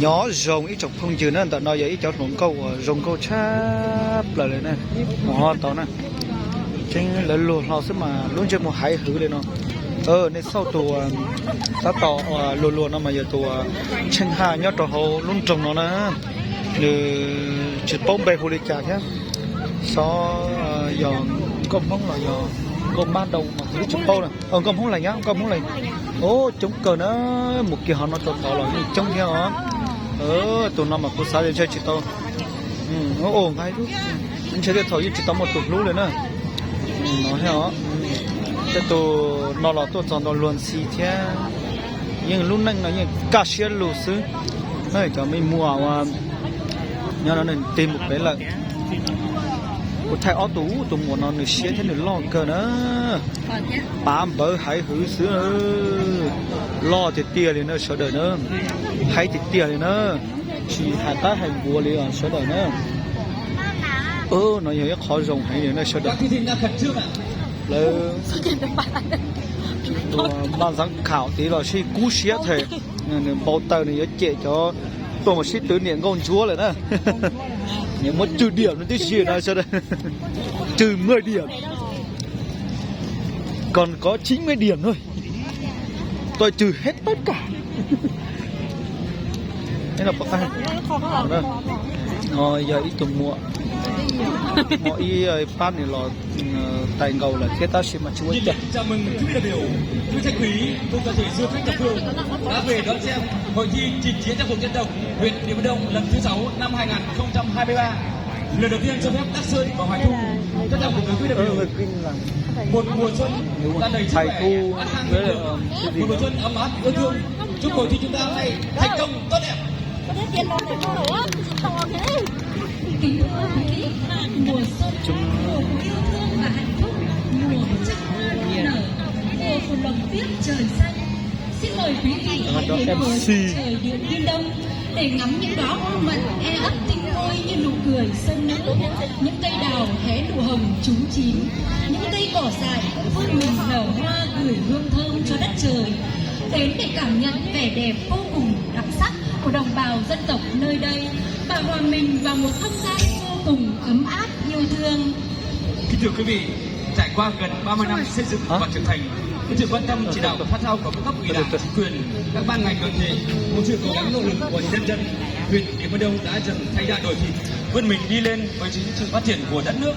Nyob zoo ib tsoom phooj ywg na, ntawm no yog ib cov hluas nkauj uas zoo nkauj tshaj plaws li na, mus ho tau na. Tseeb lawv luag hlo xwb mas lub ntsej muag haiv hwv li no. Nej xauj tus tab tom luag luag no mas yog tus Tsheej Haj nyob rau hauv lub nroog no na. Nws tsis paub npe hu li cas thiab, xyov yog nkauj Hmoob los yog nkauj Mab Doo mas kuv twb tsis paub na. Nkauj Hmoob Lees, nkauj Hmoob Lees. Ub, coob kawg na, mus kiag hov no rau tod los yeej coob thiab os. Tus no mas kuv xav tias ntshe tsis tau, ntshe tej thaum yeej tsis tau muaj tus hlub li na. No thiab os, tej tus no los tuaj txog ntua luag ntxhi thiab, yeej lub neej no yeej kaj siab lug xwb. Cov me muam uas nyob no nws tig mus pem lawm. Kuv thaij ob tug, tus muam no nws siab thiab nws loj kawg na. Pav npawv haiv hwv xwb. Loj tiag tiag li na sawv daws na. Haiv tiag tiag li na. Tsis hais qaib hais npua li os sawv daws na. No yog ib qhov zoo heev li na sawv daws. Lawv tus npaj xav khaum tid los sib kub siab thes. Nws npau taws nws yuav cem cov tuaj mus sib twv niam nkauj ntsuab lawm na. Nws muab trừ điểm no tib si no sawv daws. Trừ mười điểm. Còn có chín mươi điểm thôi. Tôi trừ hết tất cả. Yog ib tug muam, muaj ib pab nws los tais nkaus lawm thiab tab sis mas tsis ua cas. Chào mừng quý vị đại biểu, quý khách quý cùng toàn thể du khách thập phương đã về đón xem hội thi trình diễn trang phục dân tộc huyện Điện Biên Đông lần thứ sáu năm hai nghìn không trăm hai mươi ba. Lần đầu tiên cho phép Đắc Sơn và Hoài Thu trân trọng gửi tới quý đại biểu một mùa xuân tràn đầy sức khỏe, an khang thịnh vượng, một mùa xuân ấm áp yêu thương. Chúc hội thi chúng ta hôm nay thành công tốt đẹp. Kính thưa quý vị, mùa xuân, mùa của yêu thương và hạnh phúc, mùa của sắc hoa nở, mùa của lộc biếc trời xanh. Xin mời quý vị hãy đến với sắc trời Điện Biên Đông để ngắm những đóa hoa mận e ấp tinh khôi như nụ cười sông nước, những cây đào hé nụ hồng chúm chím, những cây cỏ dại vươn mình nở hoa gửi hương thơm cho đất trời. Đến để cảm nhận vẻ đẹp vô cùng đặc sắc của đồng bào dân tộc nơi đây và hòa mình vào một không gian vô cùng ấm áp yêu thương. Kính thưa quý vị, trải qua gần ba mươi năm xây dựng và trưởng thành, với sự quan tâm chỉ đạo sát sao của các cấp ủy Đảng, chính quyền, các ban ngành đoàn thể, cùng sự cố gắng nỗ lực của nhân dân, huyện Điện Biên Đông đã dần thay da đổi thịt, vươn mình đi lên với chính sự phát triển của đất nước.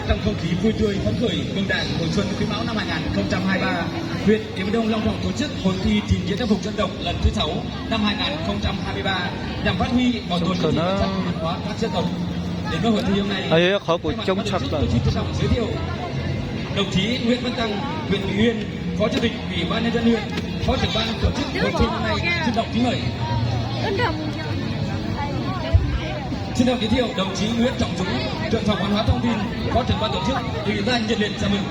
Trong không khí vui tươi phấn khởi mừng Đảng mùa xuân Quý Mão năm hai nghìn không trăm hai mươi ba, huyện Điện Biên Đông long trọng tổ chức hội thi trình diễn trang phục dân tộc lần thứ sáu năm hai nghìn không trăm hai mươi ba, nhằm phát huy bảo tồn giá trị bản sắc văn hóa các dân tộc. Đến với hội thi hôm nay, thay mặt ban tổ chức, tôi xin trân trọng giới thiệu đồng chí Nguyễn Văn Tăng, huyện Thủy Nguyên, Phó Chủ tịch Ủy ban Nhân dân huyện, Phó trưởng ban tổ chức hội thi năm nay, trân trọng kính mời. Xin được giới thiệu đồng chí Nguyễn Trọng Dũng, trưởng phòng văn hóa thông tin, Phó trưởng ban tổ chức, gửi lời nhiệt liệt chào mừng.